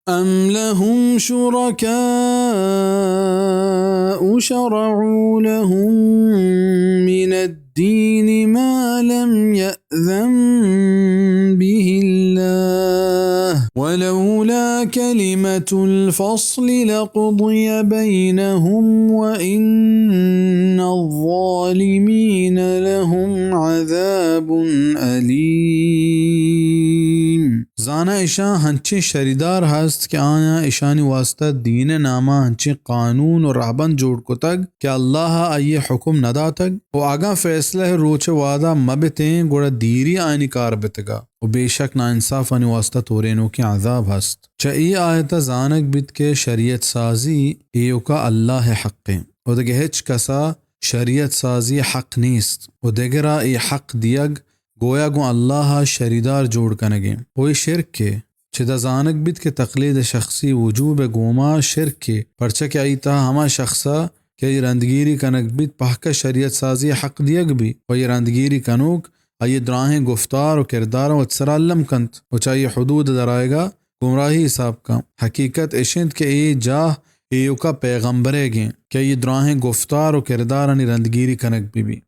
أم لهم شركاء شرعوا لهم من الدين ما لم يأذن به الله ولولا كلمة الفصل لقضي بينهم وإن الظالمين لهم عذاب أليم. زاناں اشاں ہنچیں شریدار ہست کہ آیاں اشانی واسطہ دین ءِ ناما ہنچیں قانون و رہبند جوڑ کتگ کہ اللہ ءَ آئی ءِ حکم نہ داتگ؟ و اگاں فیصلہ ءِ روچ ءِ وہدا مہ بتیں، گڑا دیری آیانی کار بتگا و بے شک ناانصافانی واسطہ تورینوکیں عذاب ہست۔ چہ اے آیت ءَ زانگ بیت کہ شریعت سازی ایوکا اللہ ءِ حق ایں و دگہ ہچ کسا شریعت سازی ءِ حق نیست و دگرا اے حق دیگ گویا گوں اللہ ءَ شریدار جوڑ کنگیں۔ و اے شرکے۔ چدا زانگ بیت کہ تقلید شخصی وجوب ءِ گوما شرکے، پرچا کہ آئی تہا ہما شخص ءَ کہ آئی رندگیری کنگ بیت پہکہ شریعت سازی ءِ حق دیگ بی و آئی رندگیری کنوک آئی دراہیں گفتار و کرداراں وت سرا الم کنت و چہ آئی حدود ءَ درآیگا گمراہی حساب کن۔ حقیقت اش انت کہ اے جاہ ایوکا پیغمبریگیں کہ آئی دراہیں گفتار و کردارانی رندگیری کنگ بہ بی۔